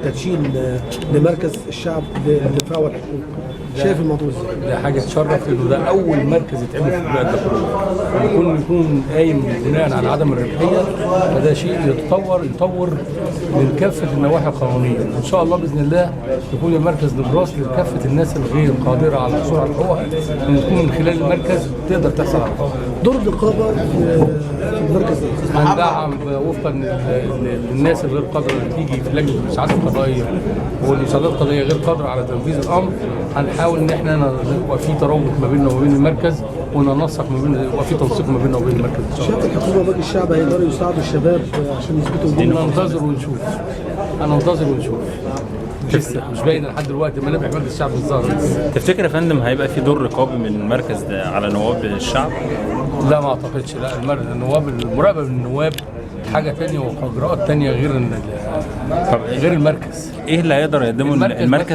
تدشين لمركز الشعب للدفاع والحقوق، شايف الموضوع ازاي؟ ده حاجة تشرف انه ده اول مركز يتعمل في البلاد ده كله، ويكون قايم بناء على عدم الربحية، فده شيء يطور من كافة النواحي القانونية. ان شاء الله باذن الله يكون المركز نبراس لكافة الناس الغير قادرة على الحصول على حقوقها، ان تكون من خلال المركز تقدر تحصل على حقوقها. دور النقابة في المركز ده؟ هندعم وفقا للناس الغير قادرة اللي تيجي في لجنة الاسعافات القضائية، والاسعافات القضائية غير قادرة على تنفيذ الامر، هنحاول ان احنا يبقى في ترابط ما بيننا وما بين المركز، وننسق ما بين، يبقى في تنسيق ما بيننا وبين المركز ان شاء الله. شايف الحكومة ومجلس الشعب هيقدروا يساعدوا الشباب عشان يثبتوا وجودهم؟ هننتظر ونشوف، هننتظر ونشوف، لسه مش باين لحد دلوقتي ملامح مجلس الشعب الظاهر. تفتكر يا فندم هيبقى في دور رقابي من المركز ده على نواب الشعب؟ لا ما اعتقدش، لا، النواب، المراقبة من النواب حاجة ثانية واجراءات ثانية غير طب غير المركز. ايه اللي هيقدر يقدمه المركز المركز؟